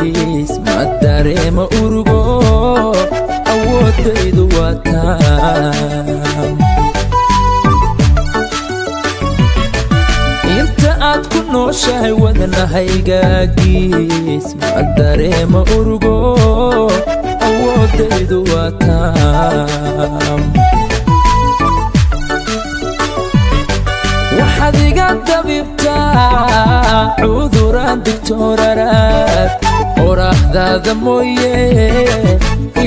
Haygagiis ma dareemo urugo, awoodaydu waa taam. Inta aad ku nooshahay wadnahaygagiis ma dareemo urugo, awoodaydu waa taam. Waxaad iga dabibtaa cuduraan digtooraraad, oraahdaada mooye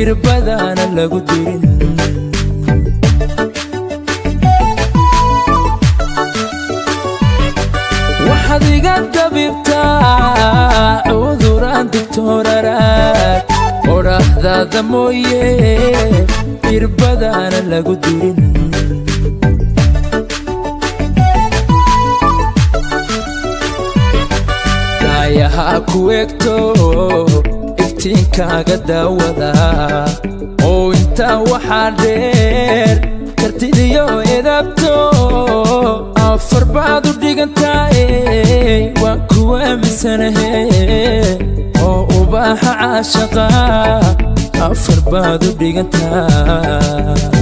irbadaana lagu dirin. Waxaad iga dabibtaa cuduraan digtooraraad, oraahdaada mooye irbadaana lagu dirin. Daayaha ku egto iftiinkaaga daawada, oo intaa waxaa dheer kartidiyo edabto, afar baad u dhigantaaye waan ku aaminsanahe, oo ubaaxa caashaqa afar baad u dhigantaa.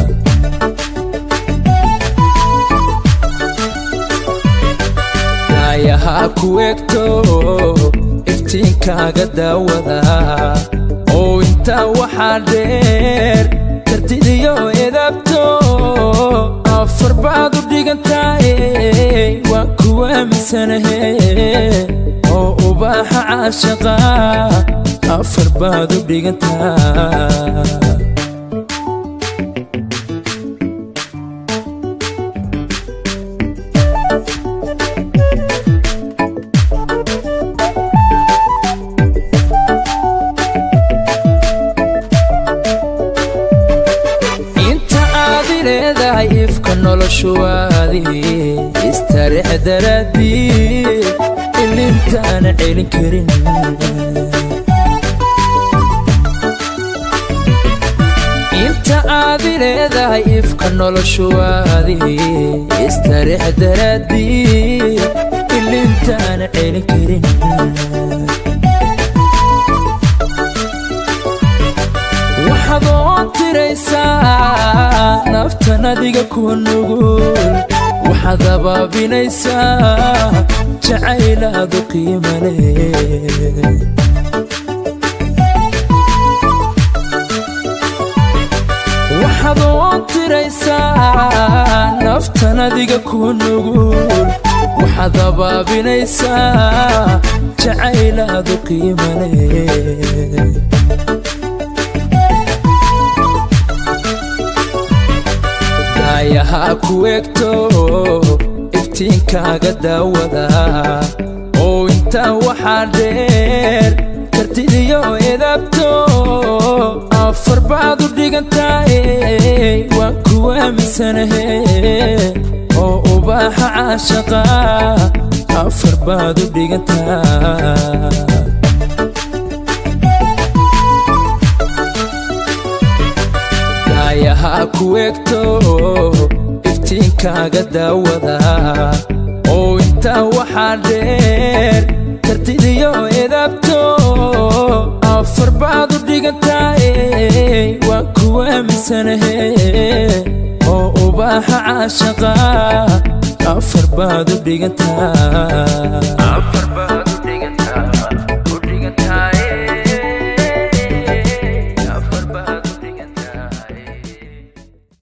Daayaha ku egto iftiinkaaga daawada, oo intaa waxaa dheer kartidiyo edabto, afar baad u dhigantaaye waan ku aaminsanahe, oo ubaaxa caashaqa afar baad u dhigantaa. Inta aad leedahay ifka noloshuwaadii istarix daraadii, ilintaana celin karin. Inta aad leedahay ifka noloshuwaadii istarix daraadii, ilintaana celin karin. Waxaad oon tiraysaa naftan adiga kuwa nugul, waxaad abaabinaysaa jacaylaadu qiima leh. Waxaad oon tiraysaa naftan adiga kuwa nugul, waxaad abaabinaysaa jacaylaadu qiima leh. Daayaha ku egto iftiinkaaga daawada, oo intaa waxaa dheer kartidiyo edabto, afar baad u dhigantaaye waan ku aaminsanahe, oo ubaaxa caashaqa afar baad u dhigantaa. Daayaha ku egto iftiinkaaga daawada, oo intaa waxaa dheer kartidiyo edabto, afar baad u dhigantaaye waan ku aaminsanahe, oo ubaaxa caashaqa afar baad u dhigantaa.